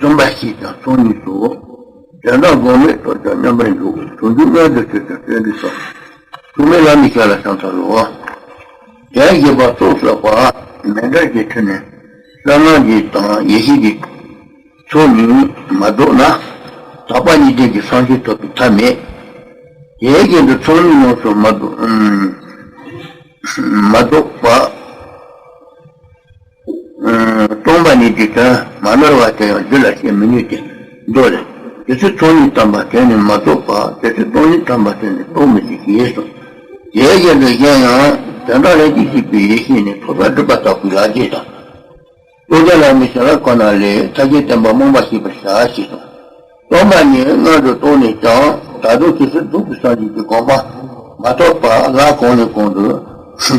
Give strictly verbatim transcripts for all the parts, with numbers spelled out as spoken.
བརྩོན་པ་ཞེས་ཀྱང་ཚོགས་གཉིས་སོ། དོན་དམ་དགོངས་མེད་རྟོགས་ཀྱང་མཉམ་པར་འཇོག །ཟུང་འཇུག་མངོན་དུ་གྱུར་ཀྱང་བརྩོན་འགྲུས་སོ། ཐུགས་མེད་བླ་མའི་ཞབས་ལ་ཕྱག་འཚལ་ལོ། དོན་བཞི་པ་ཚོགས་གསོག་པ། མཎྜལ་གྱི་ཁྲི་ནས་གསལ་སྣང་གི་དང་ཡེ་ཤེས་ཀྱི་ཚོགས་གཉིས་མ་རྫོགས་ན། དག་པ་གཉིས་ལྡན་གྱི་སངས་རྒྱས་ཐོབ་པའི་ཐབས་མེད། དེ་བཞིན་དུ་ཚོགས་གཉིས་ཡོངས་སུ་མ་རྫོགས་མ་རྫོགས་པ། སྟོང་པ་ཉིད་ཀྱི་དོན་མ་ནོར་བ་དེ་ཡང་རྒྱུད་ལ་བཤད་མི་ནུས་ཏེ། མདོ་ལས། དེ་ཚེ་ཚོགས་གཉིས་ཐམ་པ་དེ་ནི་མ་རྫོགས་པ། དེ་ཚེ་སྟོང་ཉིད་ཐམ་པ་དེ་ནི་རྟོགས་མི་ཤེས་ཞེས་གསུངས། དེ་བཞིན་དུ་གཞན་ཡང་དོན་དམ་ལྷན་ཅིག་སྐྱེས་པའི་ཡེ་ཤེས་ནི་ཐོབ་པ་སྒྲུབ་པ་དག་པའི་ལག་རྗེས་དང་། རྟོགས་ལྡན་བླ་མའི་ཞལ་ལག་ཁོ་ན་ལས་ཐར་བྱེད་བསྟན་པ་རྨོངས་པ་ཞེས་པར་བྱ་ཞེས་གསུངས། སྟོང་པ་ཉིད་མངོན་དུ་རྟོགས་ནས་ཀྱང་ད་དུང་ཇི་སྲིད་རྫོགས་པའི་སངས་རྒྱས་ཀྱི་གོ་འཕང་མ་ཐོབ་པར་ལམ་གོང་ནས་གོང་དུ་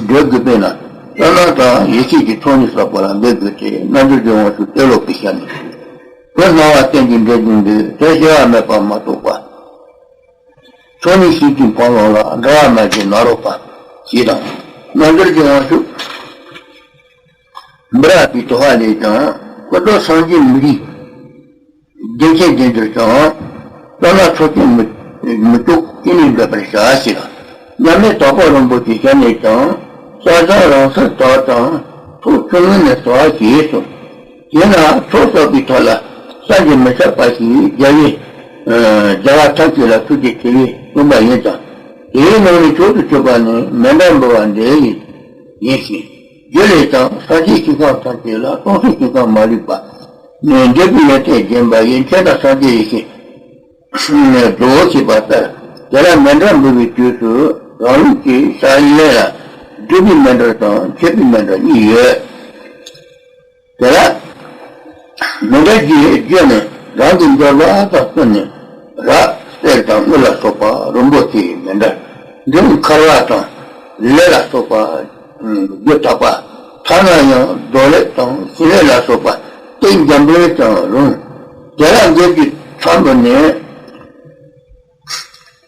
བགྲོད་དགོས་པས་ན། བསོད་ནམས་དང་ཡེ་ཤེས་ཀྱི་ཚོགས་གཉིས་བསགས་པ་ལ་འབད་དགོས་ཏེ། རྣལ་འབྱོར་གྱི་དབང་ཕྱུག་ཏེ་ལོ་པའི་ཞལ་ནས། བོད་སྣང་བ་རྟེན་གྱི་འབྲས་བུ་འདོད། དོན་སྐྱེ་བ་མེད་པ་མ་རྟོགས་པ། ཚོགས་གཉིས་ཤེས་ཀྱི་འཕགས་ལམ་ལ། འགྲོ་བ་མ་བྱས་ནཱ་རོ་པ། ཞེས་དང་། རྣལ་འབྱོར་གྱི་དབང་ཕྱུག་འབུམ་རམས་པའི་དོ་ཧ་ལས་ཀྱང་། སྐུ་མདོག་སངས་རྒྱས་མི་རིགས་བདེ་ཆེན་ལྡན་གྱུར་ཀྱང་། བསོད་ནམས་ཚོགས་ཆེན་མི་མི་ལྕོགས་ཀུན་ནས་འབད་པར་བྱ་ཞེས་དང་། མཉམ་མེད་དྭགས་པོ་རིན་པོ་ཆེའི་ཞལ་ནས་ཀྱང་། བསགས་སྦྱང་རང་སར་དག་ཀྱང་ཚོགས་ཆུང་ངུ་ནས་བསགས་ཞེས་གསུངས། དེས་ན་ཚོགས་བསགས་པའི་ཐོག་ལ་བསམ་གྱིས་མི་ཁྱབ་པ་ཞིག་རྒྱལ་བའི་རྒྱལ་བ་ཐམས་ཅད་ལ་ཐུགས་རྗེ་ཆེ་བས་བྱུང་བ་ཡིན་ཀྱང་། དེའི་ནང་ནས་མཆོག་ཏུ་གྱུར་པ་ནི་མཎྜལ་འབུལ་བ་འདི་ཡིན་ཞིང་། རྒྱུད་ལས་ཀྱང་སངས་རྒྱས་ཞིང་ཁམས་ཐམས་ཅད་ལ་སྟོང་གསུམ་ཞིང་ཁམས་མ་ལུས་པ། འབྲས་བུའི་ཡོན་ཏན་བརྒྱན་པ་ཡི་མཚན་དང་སངས་རྒྱས་ཡེ་ཤེས་རྫོགས་ཞེས་པ་ལྟར། དེ་ལ་མཎྜལ་འབུལ་བའི་དུས་སུ་རང་ལུགས་ཀྱི་ཕྱག་ལེན་ལ་སྒྲུབ་པའི་མཎྜལ་དང་མཆོད་པའི་མཎྜལ་གཉིས་ཡོད། དེ་ལ་མཎྜལ་གྱི་རྒྱུ་ནི་རང་གི་འབྱོར་པ་དང་བསྟུན་ནས་ར་གསེར་དང་དངུལ་ལ་སོགས་པ་རིན་པོ་ཆེའི་མཎྜལ། མདུང་འཁར་བ་དང་ལེ་ལ་སོགས་པ་རྒྱུ་དག་པ། ཐ་ན་ཡང་རྡོ་ལེབ་དང་ཕྱེ་ལེབ་ལ་སོགས་པ་སྟེགས་འཇམ་པོས་ཀྱང་རུང་། དེ་ལ་འགེབས་ཀྱི་ཚོམ་བུ་ནི།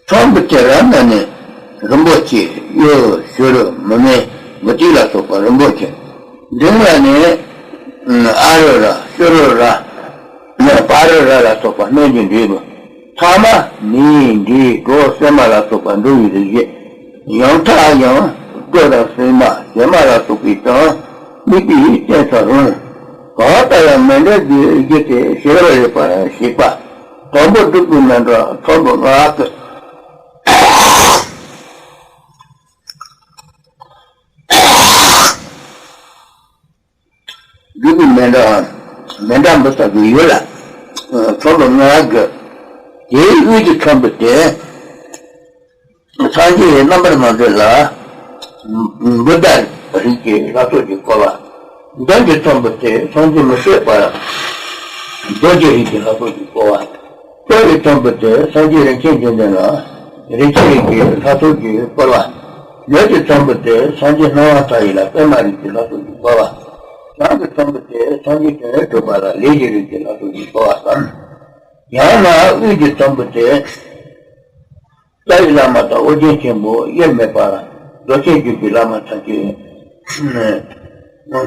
ཚོམ་བུ་དེ་ར་ན་ནི་རིན་པོ་ཆེ་གཡུ་བྱུ་རུ་མུ་མེན་མུ་ཏིག་ལ་སོགས་པ་རིན་པོ་ཆེ། མདུང་ལ་ནི་ཨ་རུ་ར་ཤུ་རུ་ར་པ་རུ་ར་ལ་སོགས་པ་སྨན་གྱི་འབྲས་བུ། ཐ་མ་མེའི་འབྲས་སྒོ་སྲན་མ་ལ་སོགས་པ་འདུ་བའི་རིགས་བཞི། ཡང་ཐ་ཡང་སྒོ་དང་སྲན་མ་ཞལ་མ་ལ་སོགས་པའི་དང་དམིགས་པའི་རྟེན་ཚང་རུང་། གང་ལྟར་ཡང་མཎྜལ་གྱི་རྒྱུ་དེ་ཞལ་ལ་ལེགས་པར་བཞེས་པ། དང་པོ་སྒྲུབ་པའི་མཎྜལ་ཚོམ་བུ་ལྔ་སྟེ། སྒྲུབ་པའི་མཎྜལ། མཎྜལ་འབུལ་ས་གི་ཡུལ་ལ་ཚོམ་བུ་ལྔ་དགོས། དེའི་དབུས་ཀྱི་ཚོམ་བུ་དེ་སངས་རྒྱས་རྣམ་པར་སྨིན་པ་ལ་བུདྡྷ་རིགས་ཀྱི་ལྷ་ཚོགས་ཀྱིས་བསྐོར་བ། མདུན་གྱི་ཚོམ་བུ་དེ་སངས་རྒྱས་མི་བསྐྱོད་པ་རྡོ་རྗེ་རིགས་ཀྱི་ལྷ་ཚོགས་ཀྱིས་བསྐོར་བ། ལྟག་གི་ཚོམ་བུ་དེ་སངས་རྒྱས་རིན་ཆེན་འབྱུང་ལྡན་ལ་རིན་ཆེན་རིགས་ཀྱི་ལྷ་ཚོགས་ཀྱིས་བསྐོར་བ། ལུས་ཀྱི་ཚོམ་བུ་དེ་སངས་རྒྱས་སྣང་བ་མཐའ་ཡས་ལ་པདྨ་རིགས་ཀྱི་ལྷ་ཚོགས་ཀྱིས་བསྐོར་བ། བྱང་གི་ཚོམ་བུ་དེ་སངས་རྒྱས་དོན་ཡོད་གྲུབ་པ་ལ་ལས་ཀྱི་རིགས་ཀྱི་ལྷ་ཚོགས་ཀྱིས་བསྐོར་བ་དང་། ཡང་ན་དབུས་ཀྱི་ཚོམ་བུ་དེ། རྩ་བའི་བླ་མ་དང་ཨོ་རྒྱན་ཆེན་པོ་དབྱེར་མེད་པ་རྡོ་རྗེ་བརྒྱུད་པའི་བླ་མ་ཐམས་ཅད་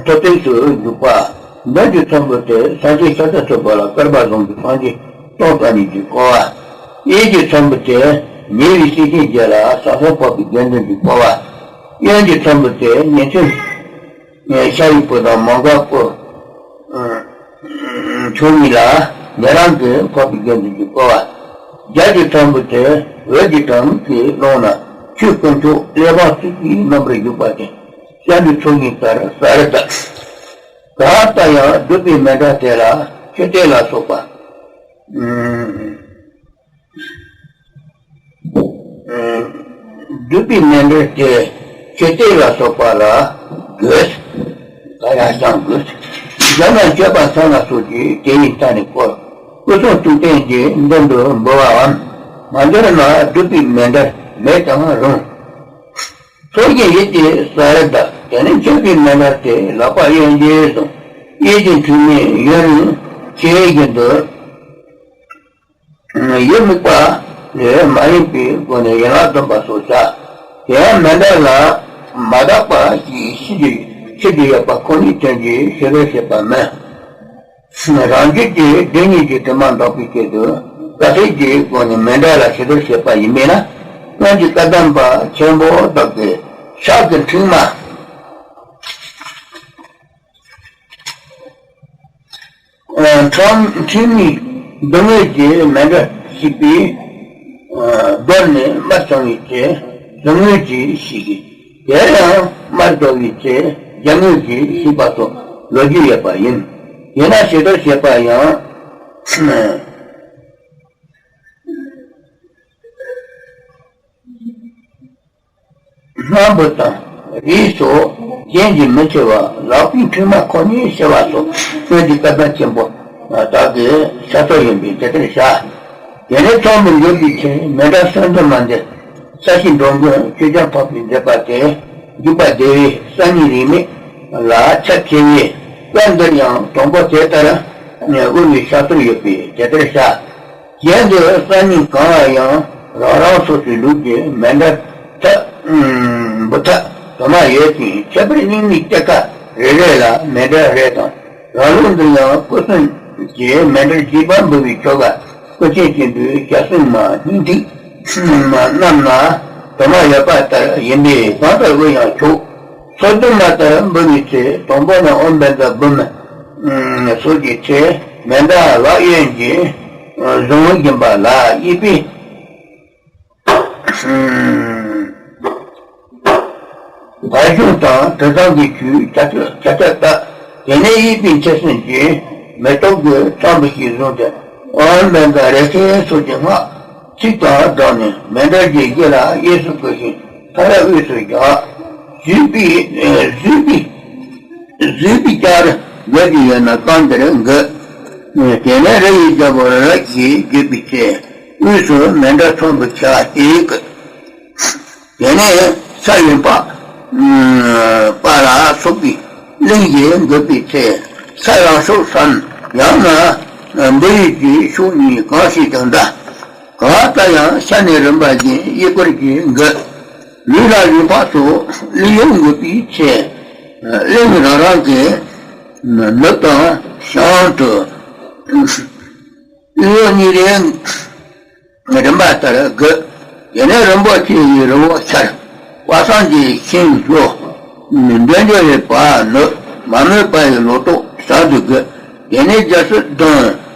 ཐོབ་ཐང་དུ་གྱུར་པ། མདུན་གྱི་ཚོམ་བུ་དེ་སངས་རྒྱས་ཤཱཀྱ་ཐུབ་པ་ལ་བསྐལ་པ་གསུམ་གྱི་སངས་རྒྱས་སྟོང་རྩ་གཉིས་ཀྱིས་བསྐོར་བ། གཡས་ཀྱི་ཚོམ་བུ་དེ་ཉེ་བའི་སྲས་ཆེན་བརྒྱད་ལ་ཟང་ཟིང་འཕགས་པའི་དགེ་འདུན་གྱིས་བསྐོར་བ། གཡོན་གྱི་ཚོམ་བུ་དེ་ཉེ་ཚན་ཤཱ་རིའི་བུ་དང་མོའུ་འགལ་པོ། ཁྱོད་གཉིས་ལ་ཉན་རང་གི་འཕགས་པའི་དགེ་འདུན་གྱིས་བསྐོར་བ། རྒྱབ་ཀྱི་ཚོམ་བུ་དེ་འོད་ཀྱི་གྲངས་ཀྱི་ཀློང་ན་ཆོས་དཀོན་མཆོག་གླེགས་བམ་གཙུག་གི་རྣམ་པར་བཞུགས་པ་དེ་སྐྱབས་འགྲོའི་ཚོགས་གཉིས་ལྟར་ས་རི་དྭགས། གང་ལྟར་ཡང་སྒྲུབ་པའི་མཎྜལ་དེ་ལ་མཆོད་རྟེན་ལ་སོགས་པ། སྒྲུབ་པའི་མཎྜལ་དེ་མཆོད་རྟེན་ལ་སོགས་པ་ལ་དགོས། ག་ཡང་ཅང་དགོས། འཇམ་དབྱངས་སྤྱོད་པ་སངས་ལ་སོགས་ཀྱིས་དེ་ཡི་མཐའ་ནས་བསྐོར། སྐུ་གསུང་ཐུགས་རྟེན་གྱི་མདུན་དུ་འབུལ་བའམ་མ་འབྱོར་ན་སྒྲུབ་པའི་མཎྜལ་མེད་ཀྱང་རུང་། ཚོགས་ཀྱི་གཞི་དེ་ས་རི་དྭགས། དེ་ནས་མཆོད་པའི་མཎྜལ་དེ་ལག་པ་གཡས་འགྱེལ་དང་གཡས་ཀྱི་མཐུ་ནི་ཡུན་རིང་ཆེ་བཞིན་དུ། ཡུལ་དམིགས་པ་ལས་མ་ཡེངས་པའི་སྒོ་ནས་ཡན་ལག་བསྡོམས་པ་སོགས་བྱ། དེ་ཡང་མཎྜལ་ལ་མ་དག་པ་ཞིག་ཕྱིར་འདི་ཕྱིར་འདི་ཡོད་པ་ཁོ་ནའི་དོན་གྱི་ཕྱིར་རོ་བྱེད་པ་མིན། རང་རྒྱུད་ཀྱི་སྡེ་གཉིས་ཀྱི་དྲི་མ་འདག་པའི་ཆེད་དུ་དཀའ་སྤྱད་ཀྱི་སྒོ་ནས་མཎྜལ་ལ་ཞི་དུལ་བྱེད་པ་ཡིན་པས་ན། སྔོན་གྱི་བཀའ་གདམས་པ་ཆེན་པོ་དག་གི་ཕྱག་གི་འཕྲེང་མ། ཁྲོམ་ཁྲིམས་མིན་སྡུག་བསྔལ་གྱི་མཎྜལ་ཞིག་པའི་མདོར་ནི་དམར་བྱུང་བའི་ཚེ་སྡུག་བསྔལ་གྱིས་ཤིག་གི། དེར་ཡང་དམར་བྱུང་བའི་ཚེ་རྒྱ་དངོས་ཀྱིས་ཤིག་པ་སོགས་ལོ་རྒྱུས་ཡོད་པ་ཡིན། དེས་ན་ཞི་དུལ་བྱེད་པ་ཡང་། སྣམ་བུ་དང་། རིས་སོགས་རྒྱན་གྱིས་མི་ཕྱེ་བ། ལག་པའི་འཕྲེང་མ་ཁོ་ནས་ཕྱེ་བ་སོགས་སྔོན་གྱི་བཀའ་གདམས་ཆེན་པོ་དག་གི་ཕྱག་སྲོལ་ཡིན་པས་དེ་ལྟར་བྱ། དེ་ནས་ཚོགས་འདུ་འགོད་པའི་ཚེ་མཎྜལ་གསོལ་འདེབས་མ་འདི་ས་གཞི་འགྲོ་མགོན་ཆོས་རྒྱལ་འཕགས་པས་མཛད་པ་སྟེ། འཇུག་པ་བདེ་བའི་གསར་རྙིང་རིས་མེད་ལ་ཁྱབ་ཆེ་བས། སྐབས་འདིར་ཡང་དང་པོ་དེ་ལྟར་དབུལ་བའི་ཕྱག་སྲོལ་ཡོད་པས་དེ་ལྟར་བྱ། གཞན་དུ་གསར་རྙིང་གང་ལ་ཡང་རང་རང་སོ་སོའི་ལུགས་ཀྱི་མཎྜལ་ཐབ་འབུལ་ཐབས་དུ་མ་ཡོད་ཅིང་། ཁྱད་པར་རྙིང་མའི་གཏེར་ཁ་རེ་རེ་ལ་མཎྜལ་རེ་དང་། རང་ལུགས་འདིར་ཡང་སྐུ་གསུམ་གྱི་མཎྜལ་རྒྱས་པར་འབུལ་བའི་ཆོ་ག་སྐུ་ཆེན་ཆེན་པོའི་ཞལ་གསུམ་མ་སྙིང་ཐིག་རྣམས་ན་དུ་མ་ཡོད་པ་ལྟར་ཡིན་པས་གང་ལྟར་དབུལ་ཡང་ཆོག། ཚོགས་འདུ་མ་ལྟར་འབུལ་བའི་ཚེ་དང་པོ་ནི་ཨོཾ་བཛྲ་བྷཱུ་མི་སོགས་ཀྱི་ཚེ་མཎྜལ་ལག་གཡོན་གྱིས་བཟུང་བཞིན་པ་ལ་གཡས་པས་བ་བྱུང་དང་དྲི་བཟང་གི་ཆུས་ཆ་ཆ་ཆ་ཆ་བཏབ། དེ་ནས་གཡས་པས་མཆེར་གསུམ་གྱི་མེ་ཏོག་གི་ཚོམ་བུ་ཞིག་བཟུང་སྟེ་ཨོཾ་བཛྲ་རེ་ཏྲེ་སོགས་ཀྱི་སྔགས་ཚིག་དང་སྦྲགས་ནས་མཎྜལ་གྱི་རྒྱུད་ལ་གཡས་སུ་བཀུར་ཞིང་མཐའ་ཡས་དབུས་སུ་བཞག། བཟོད་པའི་བཟོད་པའི་བཟོད་པའི་ལྕགས་རི་འགོད་ཀྱི་ཡོད་ན་སྐབས་འདིར་འགོད། དེ་ནས་རི་ཡི་རྒྱལ་པོ་རི་རབ་ཀྱིས་བརྗོད་པའི་ཚེ་དབུས་སུ་མཎྜལ་ཚོམ་བུ་ཆ་གཅིག་དགོད། དེ་ནས་ས་གཡོན་པ་པ་ལ་སོགས་པའི་གླིང་བཞི་འགོད་པའི་ཚེ་ས་ཡང་ཕྱོགས་གསུམ་ཡང་ན་འབུལ་ཡུལ་གྱི་ཕྱོགས་གཉིས་གང་ཞིག་ཀྱང་འདྲ། གང་ལྟར་ཡང་ཤར་ནས་རིམ་པ་བཞིན་གཡས་སྐོར་གྱིས་འགོད། ལུས་ལ་རིམ་པ་སོགས་གླིང་གཡོག་འགོད་པའི་ཚེ། གླིང་རང་རང་གི་ནུབ་དང་བྱང་དུ་གཡས་གཡོན་གཉིས་རེ་རིམ་པ་ལྟར་དགོད། དེ་ནས་རིན་པོ་ཆེ་ཡི་རི་བོ་ཤར། དཔག་བསམ་གྱི་ཤིང་ལྷོ། འདྲེན་འབྱོར་ཡི་བ་ནུབ། མ་རྨོས་པ་ཡི་ལོ་ཏོག་བྱང་དུ་དགོད། དེ་ནས་རྒྱལ་སྲིད་གདུང་།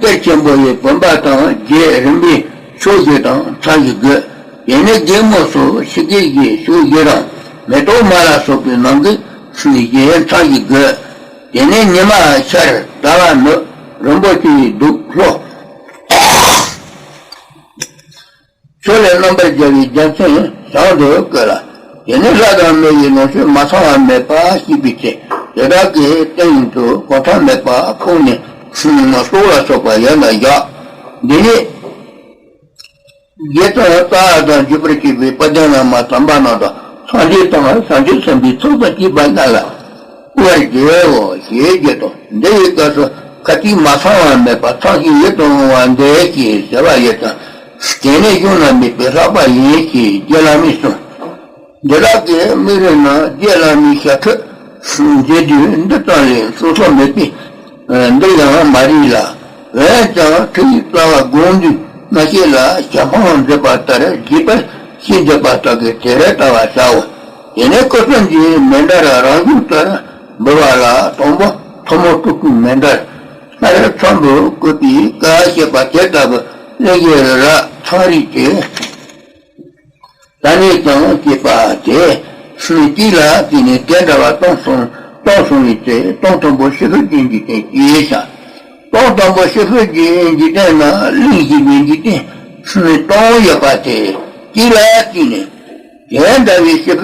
གཏེར་ཆེན་པོ་ཡི་བུམ་པ་དང་བརྒྱད་རིམ་པས་ཕྱོགས་བཞི་དང་མཚམས་བཞི་དགོད། དེ་ནས་སྒེག་མོ་སོགས་ཕྱི་སྐད་བཞི་ཕྱོགས་བཞི་དང་མེ་ཏོག་མ་ལ་སོགས་པའི་ནང་སྐད་བཞི་མཚམས་བཞི་དགོད། དེ་ནས་ཉི་མ་ཤར་ཟླ་བ་ནུབ། རིན་པོ་ཆེ་ཡི་གདུགས་ལྷོ། ཕྱོགས་ལས་རྣམ་པར་རྒྱལ་བའི་རྒྱལ་མཚན་བྱང་དུ་བཀོད་ལ། དེ་ནས་ལྷ་དང་མི་ཡི་ལོངས་སྤྱོད་མ་ཚང་བ་མེད་པ་ཤེས་པའི་ཚེ། དེ་དག་གི་སྟེང་དུ་གོ་ཐང་མེད་པ་ཕུང་ནས་སྲོག་ལ་སོགས་པ་ཡལ་ལ་བཞག། འདི་ནི་རྗེ་བཙུན་རྩ་བ་དང་བརྒྱུད་པར་བཅས་པའི་དཔལ་ལྡན་བླ་མ་དམ་པ་རྣམས་དང་སངས་རྒྱས་དང་བྱང་ཆུབ་སེམས་དཔའི་ཚོགས་དང་བཅས་པ་རྣམས་ལ། སྐུ་བར་བགྱིའོ་ཞེས་བརྗོད་དོ། འདི་ཡི་སྐབས་སུ་ཁ་ཅིག་མ་ཚང་བ་མེད་པ་ཚང་ཞིང་ཡིད་དུ་འོང་བ་འདོད་ཅེས་ཟེར་བ་ཡོད་ཀྱང་། དེ་ནི་གཞུང་ན་མེད་པའི་ལྷག་པ་ཡིན་ཞེས་རྗེ་བླ་མས་གསུངས། འདི་དག་གི་དམིགས་རིམ་རྣམས་རྗེ་བླ་མའི་ཞལ་ཁྲིད་མཛད་དུས་འདི་ཙམ་ལས་སོ་སོ་མེད་པས་འདིར་ཡང་མ་རིགས་ལ། འོན་ཀྱང་ཁྲིད་ཡིག་རྩ་བ་དགོངས་འདུས་མ་བཤད་ལ་ཞལ་འཕངས་མཛད་པ་ལྟར་རྒྱས་པར་བཤད་མཛད་པ་དག་གི་དེ་རེ་ལྟ་བར་བྱའོ། དེ་ནས་སྐུ་གསུམ་གྱི་མཎྜལ་རང་བཞིན་ལྟར་འབུལ་བ་ལ་དང་པོ་ཐུན་མོང་སྤྲུལ་སྐུའི་མཎྜལ། སྔར་ཚོམ་བུ་བཀོད་པའི་བཀའ་བཤད་པ་དེ་ལྟ་བུ་གླིང་གི་རི་རབ་ཚང་རིས་ཏེ། ས་གནས་དང་བཅས་པ་དེ་གཅིག་ལ་བརྩིས་ནས་དེ་འདྲ་བ་སྟོང་གསུངས་སྟོང་གསུངས་པའི་ཚེ་སྟོང་དང་པོ་ཤི་ཤུལ་གྱི་འཇིག་རྟེན་ཅེས་བྱ། སྟོང་དང་པོ་ཤི་ཤུལ་གྱི་འཇིག་རྟེན་ན་གླིང་བཞི་པའི་འཇིག་རྟེན་སྟོང་ཡོད་པ་དེ་གཅིག་ལ་བརྩིས་ནས། དེ་འདྲ་བའི་ཤི་ཤུལ་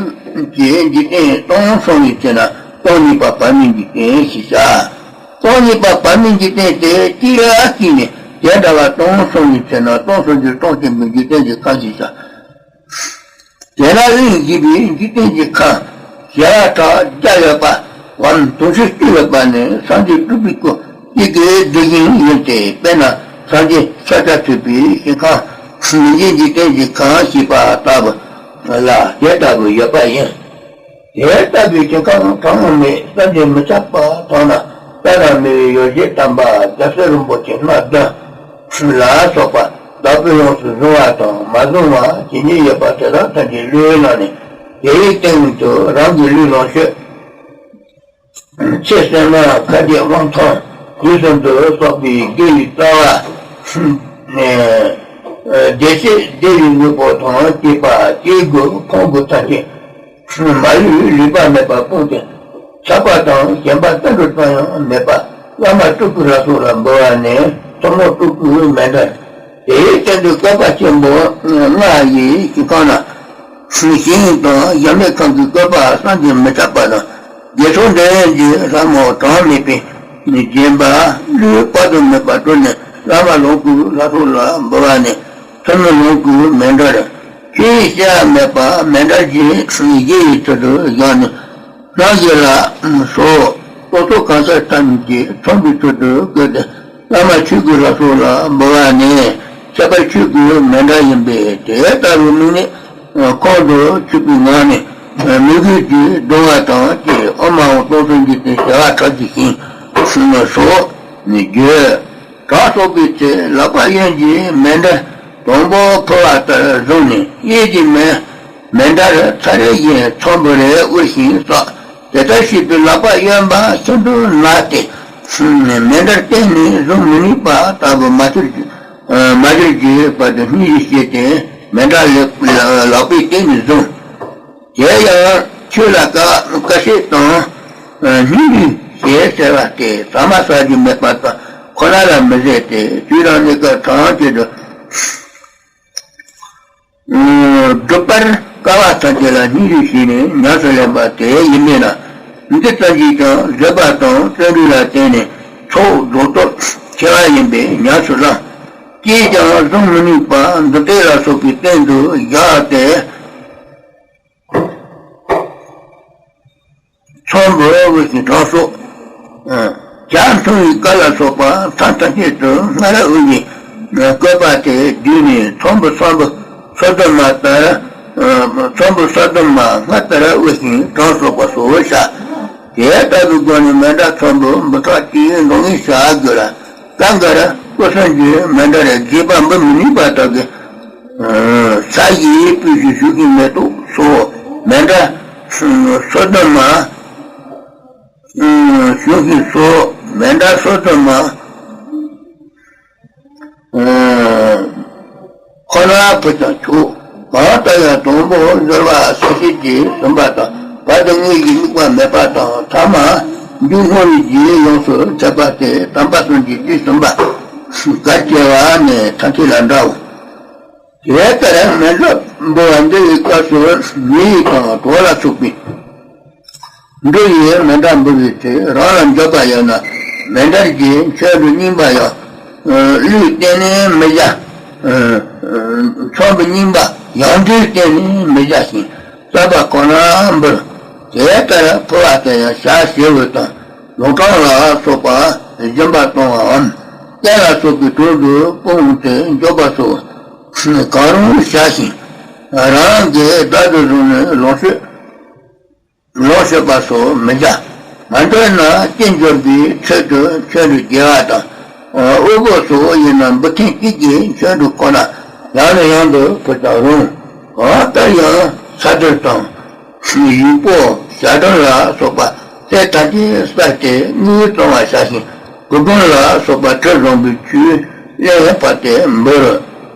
གྱི་འཇིག་རྟེན་སྟོང་གསུངས་པའི་ཚེ་ན་སྟོང་གཉིས་པ་བར་མའི་འཇིག་རྟེན་ཞེས་བྱ། སྟོང་གཉིས་པ་བར་མའི་འཇིག་རྟེན་དེ་གཅིག་ལ་བརྩིས་ནས་དེ་འདྲ་བ་སྟོང་གསུངས་པའི་ཚེ་ན་སྟོང་གསུམ་གྱི་སྟོང་ཆེན་པོའི་འཇིག་རྟེན་གྱི་ཁམས་ཞེས་བྱ། དེ་ན་གླིང་བཞི་པའི་འཇིག་རྟེན་གྱི་ཁམས་བྱེ་བ་ཕྲག་བརྒྱ་ཡོད་པའམ་དུང་ཕྱུར་བཅུ་ཡོད་པ་ནི་སངས་རྒྱས་སྤྲུལ་པའི་སྐུ་གཅིག་གི་གདུལ་ཞིང་ཡིན་ཏེ། དཔེར་ན་སངས་རྒྱས་ཤཱཀྱ་ཐུབ་པའི་ཞིང་ཁམས་མི་མཇེད་འཇིག་རྟེན་གྱི་ཁམས་ཞེས་པ་ལྟ་བུ་ལ་དེ་ལྟ་བུ་ཡོད་པ་ཡིན། དེ་ལྟ་བུའི་ཞིང་ཁམས་གང་མེད་བསམ་གྱིས་མི་ཁྱབ་པ་དག་ན་ ལྟ་ར་མི་བའི་ཡོ་བྱད་དམ་པ་རྒྱལ་སྲས་རིན་པོ་ཆེ་སྣ་བདུན་ལ་སོགས་པ་བདག་པོས་ཡོངས་སུ་བཟུང་བ་དང་མ་བཟུང་བ་ཇི་སྙེད་ཡོད་པ་དེ་དག་ཐམས་ཅད་བློའི་ནང་ནས་དེའི་སྟེང་དུ་རང་གི་ལུས་ལོངས་སྤྱོད། ཚེ་བསོད་ནམས་ཁ་རྗེ་དབང་ཐང་དུས་གསུམ་དུ་གསོག་པའི་དགེ་བའི་རྩ་བ། བདེ་གཤེགས་བདེ་བའི་དངོས་པོ་དང་བཅས་པ་སྐྱེ་དགུ་ཕུང་དགུ་ཐམས་ཅད་མ་ལུས་ལུས་པ་མེད་པར་སྤངས་ཏེ་ཆགས་པ་དང་ཞེན་པ་རྩ་འགྲོ་ཙམ་ཡང་མེད་པ་བླ་མ་སྤྲུལ་སྐུ་ལ་སོགས་ལ་འབུལ་བ་ནི་ཐུན་མོང་སྤྲུལ་སྐུའི་མཎྜལ། དེའི་སྟེང་དུ་བསྐལ་པ་ཆེན་པོ་ལྔ་ཡི་ཞིང་ཁམས་ན། ཞིང་དང་གཞལ་མེད་ཁང་གི་བཀོད་པ་བསམ་གྱིས་མི་ཁྱབ་པ་དང་། དགེ་ཚོགས་འདི་ཡན་གྱི་ལྷ་མོ་གྲངས་མེད་པས་བརྒྱན་པ་ཀླུའི་དཔག་ཏུ་མེད་པ་སྤྲུལ་ནས་བླ་མ་ལོངས་སྐུ་ལ་སོགས་ལ་འབུལ་བ་ནི་ཐུན་མོང་ལོངས་སྐུའི་མཎྜལ། ཆོས་སྐྱེ་བ་མེད་པ་མཎྜལ་གྱི་བཞི་ཡི་ཚུལ་དུ་བཞག་ནས། སྣང་བཞི་ལ་སོགས་རྟོག་ཚོགས་གང་ཟག་ཐམས་ཅད་ཚངས་པའི་ཚུལ་དུ་བཀོད་དེ་བླ་མ་ཆོས་སྐུ་ལ་སོགས་ལ་འབུལ་བ་ནི་ཁྱད་པར་ཆོས་སྐུའི་མཎྜལ་ཡིན་པས། དེ་ལྟ་བུའི་དམིགས་ནི་ཁོང་དུ་ཆུད་པའི་ངང་ནས་མོས་གུས་ཀྱིས་བརྡུང་བ་དང་བཅས་ཨོཾ་ཨཱཿཧཱུྃ་སྟོང་གསུམ་གྱི་རྩེ་བྱེ་བ་ཕྲག་བཅུ་ཞིང་སོགས་ནས་བརྗོད། གྲངས་གསོག་པའི་ཚེ་ལག་པ་གཡོན་གྱི་མཎྜལ་དང་པོ་ཕུལ་བ་ལྟར་བཟུང་ནས་གཡས་ཀྱི་མཎྜལ་མཎྜལ་ཚར་རེ་བཞིན་ཚོམ་བུ་རེ་དབུར་ཞིང་བསགས། དེ་ལྟར་བྱས་པས་ལག་པ་གཡོན་པ་ཤིན་ཏུ་ན་སྟེ། མཎྜལ་གཏན་ནས་བཟུང་མི་ནུས་པ་ལྟ་བུ་མ་གྱུར་ཅིག་མ་གྱུར་ཅིག་བར་དུ་སྙིང་རྗེ་སྐྱེས་ཏེ་མཎྜལ་ལག་པས་གཏན་ནས་བཟུང་། དེ་ཡང་ཆོས་ལ་དཀའ་དཀའ་སྤྱད་དང་སྙིང་རུས་ཞེས་ཟེར་བ་སྟེ་ཟ་མ་ཟ་རྒྱུ་མེད་པ་དང་ཁོ་ན་ལ་མི་བཟད་དེ་དུས་དང་གནས་སྐབས་ཐམས་ཅད་དུ། སྒྲུབ་པར་དཀའ་བ་ཐམས་ཅད་ལ་སྙིང་རུས་བྱས་ནས་ཉམས་སུ་ལེན་པ་དེ་ཡིན་པས་ན། འདི་ཙམ་གྱིས་ཀྱང་བཟོད་པ་དང་བརྩོན་འགྲུས་ལ་བརྟེན་ནས་ཚོགས་རྫོགས་སྟོབས་ཆེ་བ་ཡིན་པས་ཉམས་སུ་བླང་། ཅིས་ཀྱང་བཟུང་མི་ནུས་པ་མདུན་སྟེགས་ལ་སོགས་པའི་སྟེང་དུ་བཞག་སྟེ། ཚོམ་བུ་དབུར་ཞིང་གྲངས་གསོག་ཇ་འཐུང་བའི་སྐབས་ལ་སོགས་པ་མཐའ་ཐམས་ཅད་དུ་སྔར་དབུར་བའི་བཀོད་པ་དེ་བསྡུས་ནས་ཚོམ་བུ་ཚོམ་བུ་སོ་བདུན་མ་ལྟར། ཚོམ་བུ་སོ་བདུན་མ་སྔར་ལྟར་དབུར་ཞིང་གྲངས་གསོག་པ་སོགས་བྱ། དེ་ལྟ་བུའི་སྒོ་ནས་མཎྜལ་ཚོམ་བུ་འབུམ་ཕྲག་གཅིག་འདོན་ངེས་བྱ་དགོས་ལ། གང་གར་སྐུ་གསུམ་གྱི་མཎྜལ་རྒྱས་པ་འབུལ་མི་ནུས་པ་དག་གི་ས་གཞིའི་སྤོས་ཀྱི་ཞུ་ཞིང་མེ་ཏོག་སོགས་མཎྜལ་སོ་བདུན་མ། ཞུ་ཞིང་སོགས་མཎྜལ་སོ་བདུན་མ། ཁོ་ན་ཕུལ་ཀྱང་ཆོག་གང་ལྟར་ཡང་དང་པོ་འབྱོར་བ་སོགས་བྱེད་ཀྱི་ཟིན་པ་དང་བར་དུ་དངོས་ཀྱི་དམིགས་པ་མེད་པ་དང་ཐ་མ་མཇུག་བསྔོ་བའི་རྗེས་ཡོངས་སུ་ཚད་པ་སྟེ་དམ་པ་གསུམ་གྱི་རྗེས་ཟིན་པ་གར་བྱེད་པ་ནི་ཐམས་ཅད་ལ་འདྲའོ། དེ་ལྟར་མཎྜལ་འབུལ་བ་འདི་ཡི་སྐབས་སུ་མི་ཡི་དང་གྲོགས་ལ་སོགས་པའི་འབྲུ་ཡིས་མཎྜལ་འབུལ་བའི་ཚེ་རང་ལ་འབྱོར་པ་ཡོད་ན་མཎྜལ་གྱི་མཆོད་འབྲུ་རྙིང་པ་ཡང་ལུས་གཏན་ནས་མི་བཞག་ཚོམ་བུ་རྙིང་པ་ཡང་འབྲུ་གཏན་ནས་མི་བཞག་ཞིང་གསར་པ་ཁོ་ན་འབུལ། དེ་ལྟར་ཕུལ་བ་དེ་ཡང་ཞག་བཞི་པོ་དང་ལུང་དྲངས་ལ་སོགས་པ་སྦྱིན་པ་གཏོང་བའམ་རྟེན་ལ་སོགས་པའི་དྲུང་དུ་སྤུངས་ཏེ་འཇོག་པ་སོགས། གང་རུང་བྱ་ཞིང་། རང་གིས་བདག་ཏུ་བཟུང་ནས་ལོངས་སྤྱོད། ལོངས་སྤྱོད་པ་སོགས་མི་བྱ། མ་འདོད་ན་རྐྱེན་འབྱོར་པའི་ཚུལ་དུ་མཆོད་འབྲུ་རྒྱས་པ་དང་། དབུལ་པོ་སོགས་ཡིན་ན་འབུལ་ཐེངས་གཅིག་གི་མཆོད་འབྲུ་ཁོ་ན་ཡང་ནས་ཡང་དུ་ཕུལ་ཀྱང་རུང་། གང་ལྟར་ཡང་ས་རྡུལ་དང་། ཡུག་པོ་ཞག་སྒྲོན་ལ་སོགས་པ་ཚེ་ཐམས་ཅད་བསགས་ཏེ་དངུལ་བཙོང་བར་བྱ་ཞིང་གུར་གུམ་ལ་སོགས་པ་དྲི་བཟང་པོའི་ཆུས་ལེན་པ་སྟེ་འབུལ།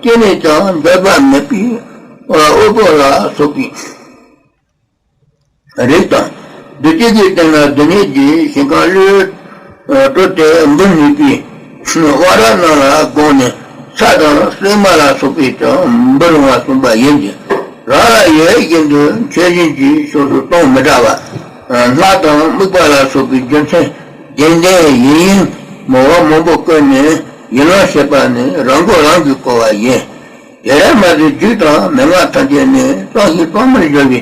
ཅི་ནས་ཀྱང་འདོད་པ་མེད་པའི་དབུལ་པོ་ལ་སོགས་པའི་རིགས་དང་། བདུད་རྩི་གི་སྟེང་ན་རྡུལ་སྙེད་ཀྱི་ཞིང་ཁམས་ཀླུའི་སྤྲུལ་ཏེ་འབུལ་ནུས་པའི་དབང་རབ་རྣམས་ལ་དགོངས་ནས་ས་དང་སྲན་མ་ལ་སོགས་པས་ཀྱང་འབུལ་རུང་བ་གསུངས་པ་ཡིན་ཏེ། རང་ལ་ཡོད་བཞིན་དུ་མཆོད་སྦྱིན་གྱི་ཕྱོགས་སུ་གཏོང་མི་བྱ་བ། སྔགས་དང་དམིགས་པ་ལ་སོགས་པའི་རྒྱུ་མཚན་རྒྱུན་ལྡན་ཡིན་ཡིན་མོ་བ་མང་པོ་བཀོད་ནས་ཡིད་ལོངས་བྱེད་པ་ནི་རང་མགོ་རང་གིས་བསྐོར་བ་ཡིན། དེར་མ་ཟད་རྒྱུད་དང་མན་ངག་ཐམས་ཅད་ནི་གཙང་ཞིང་གཙང་མར་སྦྱར་བའི་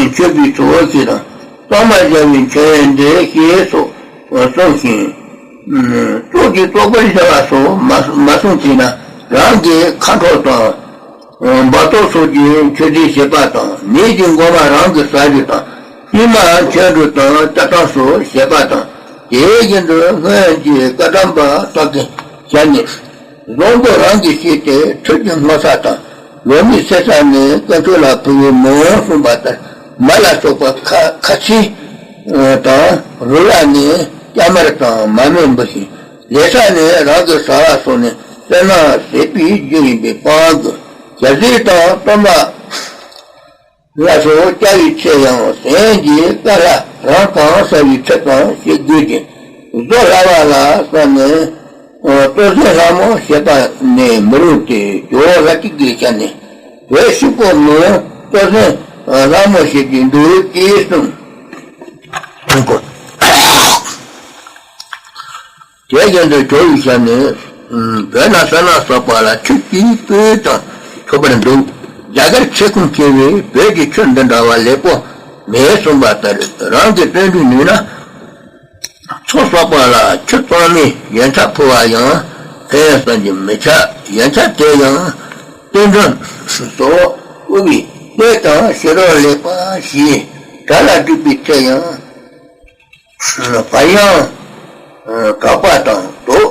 མཆོད་པའི་ཚུལ་ཞེས་དང་གཙང་མར་སྦྱར་བའི་མཆོད་ཡོན་འདི་ཞེས་སོགས་གསུངས་ཤིང་། བཙོག་གིས་བཙོག་པར་བྱ་བ་སོགས་མ་མ་གསུངས་པས་ན་རང་གིས་ཁ་འཕྲོག་དང་། འབག་བཙོག་སོགས་ཀྱི་མཆོད་རྫས་བྱེད་པ་དང་ནད་ཀྱི་མགོ་མ་རང་གིས་ཟ་རྒྱུ་དང་སྙིགས་མ་མཆོད་འབྲུ་དང་བཅའ་ཐང་སོགས་བྱེད་པ་དང་ དེ་བཞིན་དུ་སྔོན་གྱི་བཀའ་གདམས་པ་དག་གི་ཞལ་ནས། བཟང་པོ་རང་གིས་བྱས་ཏེ་ཁྲུས་ཀྱི་སྔོ་ས་དང་། ལོ་མའི་སེར་ས་ནི་དཀོན་མཆོག་ལ་ཕུལ་བའི་མིང་གསུངས་པ་ལྟར། མར་ལ་སོགས་པ་ཁ་ཁ་ཚིག་དང་། རུ་ལ་ནི་སྐྱ་མར་དང་མར་མེ་འབུལ་ཞིང་། ལེ་ས་ནི་རང་གི་ཟ་བ་སོགས་ནི། སེར་སྣ་ཟད་པའི་རྒྱུ་ཡིན་པས་སྤང་དགོས། ཞལ་ཟས་དང་གཏོར་མ་ལ་སོགས་བཅའ་བའི་ཚེ་ཡང་། གཟན་གྱི་དཀར་ལྷ་རང་གང་ཟ་བའི་ཚུལ་ཙམ་བྱེད་དགོས་ཀྱི། བཟོ་སླ་བ་ལ་བསམ་ནས། ལྟོ་ཟན་ལྷ་མོ་བྱེད་པ་ནི་མི་རུང་སྟེ། ཇོ་བོ་ལྷ་གཅིག་གི་ཞལ་ནས། བོད་ཕྱུག་པོ་མིན་ལྟོ་ཟན་ལྷ་མོ་བྱེད་ཀྱི་འདུག་ཅེས་གསུངས། དེ་བཞིན་དུ་ཇོ་བོའི་ཞལ་ནས། བོད་ན་སོ་ན་སོགས་པ་ལ་ཆུ་སྐྱེས་སྤོས་ཀྱང་ཐོབ་པར་འདུག་རྒྱ་གར་ཚེ་ཁུངས་ཆེ་བས་བོད་ཀྱི་ཆུ་འདི་འདྲ་བ་ལེགས་པོ་མེད་གསུངས་པ་ལྟར། རང་གི་བརྩོན་འགྲུས་ནུས་ན། ཚོགས་གསོག་པ་ལ་ཆུ་གཙང་མའི་ཡོན་ཆབ་ཕུལ་བ་ཡང་ཕན་ཡོན་བསམ་གྱིས་མི་ཁྱབ། ཡོན་ཆབ་དེ་ཡང་རྟེན་འབྲེལ་སོགས་དབུལ་བའི་གནས་དང་ཕྱི་རོལ་ལེགས་པ་ཞེས་གྲལ་ལ་བསྒྲིགས་པའི་ཚེ་ཡང་། བར་ཡང་དྲག་པ་དང་དོག་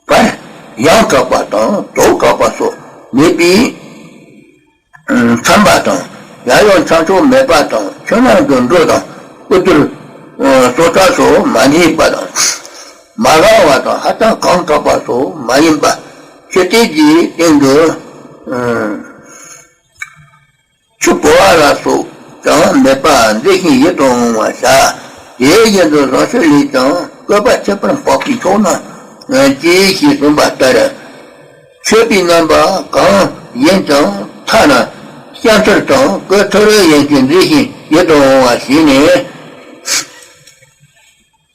བར་ཡང་དྲག་པ་དང་དོག་དྲག་པ་སོགས་མེད་པས་འཚམ་པ་དང་། ཡང་ཡང་ཆང་ཆོག་མེད་པ་དང་། ཆུ་ནང་དུ་འགྲོ་དང་། དབུལ་ཐུལ་སོ་ཐར་སོགས་མ་མཆིས་པ་དང་། མ་རང་བ་དང་ཧ་ཅང་གང་དྲག་པ་སོགས་མ་ཡིན་པ། ཆུ་དེ་གི་སྟེང་དུ། ཆུ་བོ་བ་ལ་སོགས་ཀྱང་མེད་པ་མཛེས་ཤིང་ཡིད་དུ་འོང་བ་བྱ། དེ་བཞིན་དུ་བཟང་སྤྱོད་ལས་ཀྱང་བཀོད་པ་ཁྱད་པར་འཕགས་པའི་ཕྱོགས་ན་སྐྱེ་ཞེས་གསུངས་པ་ལྟར། མཆོད་པའི་རྣམ་པ་གང་ཡིན་ཀྱང་ཐ་ན་སྐྱ་འཚེར་དང་སྐུ་ཐུར་ཡིན་གྱི་མཛེས་ཤིང་ཡིད་དུ་འོང་བ་ཞིག་ནི།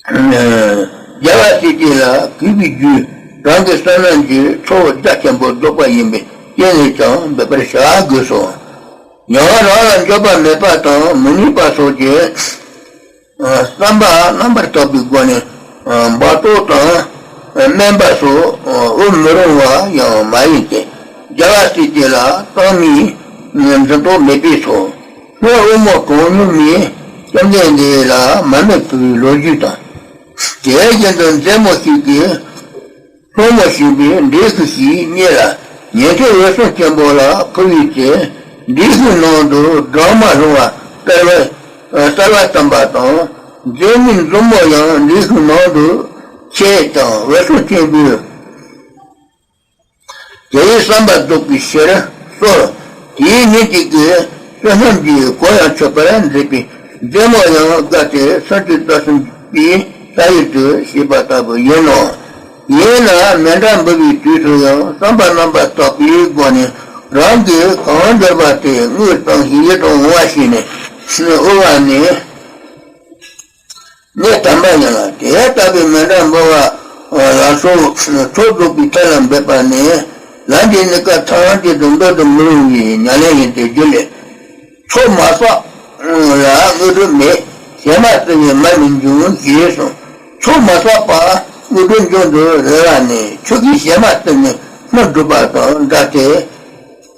རྒྱལ་བ་སྲས་བཅས་ལ་གུས་པའི་རྒྱུ། རང་གི་བསོད་ནམས་ཀྱི་ཚོགས་རྒྱ་ཆེན་པོ་རྫོགས་པ་ཡིན་པས་ཅི་ནས་ཀྱང་འབད་པར་བྱ་དགོས་སོ། ཡང་རང་ལ་འགྱོད་པ་མེད་པ་དང་མི་ནུས་པ་སོགས་ཀྱི་བསམ་པ་རྣམ་པར་དག་པའི་སྒོ་ནས་འབག་བཙོག་དང་དམན་པ་སོགས་དབུལ་མི་རུང་བ་ཡང་མ་ཡིན་ཏེ། རྒྱལ་བ་སྲས་བཅས་ལ་གཙང་མའི་འཛིན་རྟོག་མེད་པས་སོ། སྔོན་དབུལ་མོ་གང་མྱུར་མའི་བཅོམ་ལྡན་འདས་ལ་མར་མེ་ཕུལ་བའི་ལོ་རྒྱུས་དང་། དེ་བཞིན་དུ་མཛེས་མོ་ཞིག་གིས་སློང་མོ་བྱིན་པའི་འབྲས་བུ་ཞིག་རྙེད་ལ། ཉན་ཐོས་འོད་སྲུང་ཆེན་པོ་ལ་ཕུལ་བའི་ཚེ། འབྲས་བུའི་ནང་དུ་སྦྲང་མ་ལྷུང་བ་གསལ་བ་གསལ་བ་བསམ་པ་དང་། མཛེས་མའི་མཛུབ་མོ་ཡང་འབྲས་བུའི་ནང་དུ་ཆས་ཀྱང་འོད་སྲུང་ཆེན་པོས། དེའི་བསམ་པ་རྫོགས་པའི་ཕྱིར་གསོལ། དེའི་ཉིན་གཅིག་གི་བསོད་ནམས་ཀྱིས་གང་ཡང་མཆོད་པར་མཛད་པའི་མཛེས་མོ་ཡང་དགའ་སྟེ་སུམ་ཅུ་རྩ་གསུམ་པའི་ས་ཡུལ་དུ་སྐྱེས་པ་ལྟ་བུ་ཡིན་ནོ། ཡིན་ན་མཎྜལ་འབུལ་བའི་དུས་སུ་ཡང་བསམ་པ་རྣམ་པར་དག་པའི་སྒོ་ནས་རང་གིས་གང་འབུལ་བ་དེ་དངུལ་གཙང་ཞིང་ཡིད་དུ་འོང་བ་ཞིག་ནས་དབུལ་བ་ནི། གནས་དམ་པ་ཡིན་ལ། དེ་ལྟ་བུའི་མཎྜལ་འབུལ་བ་ལ་སོགས་ཚོགས་རྫོགས་པའི་ཐབས་ལ་འབད་པ་ནི། ལམ་གྱི་གནས་སྐབས་ཐམས་ཅད་དུ་འབྲལ་དུ་མི་རུང་བའི་ཉམས་ལེན་ཡིན་ཏེ། རྒྱུད་ལས། ཚོགས་མ་བསགས་ལ་དངོས་གྲུབ་མེད། གཞན་མ་བརྩི་བས་མར་མི་འབྱུང་ཞེས་གསུངས། ཚོགས་མ་བསགས་པ་དངོས་གྲུབ་འབྱུང་དུ་རེ་བ་ནི། ཆོས་ཀྱི་གཞན་མ་བརྩི་ནས་སྨིན་སྒྲུབ་པ་དང་འདྲ་སྟེ།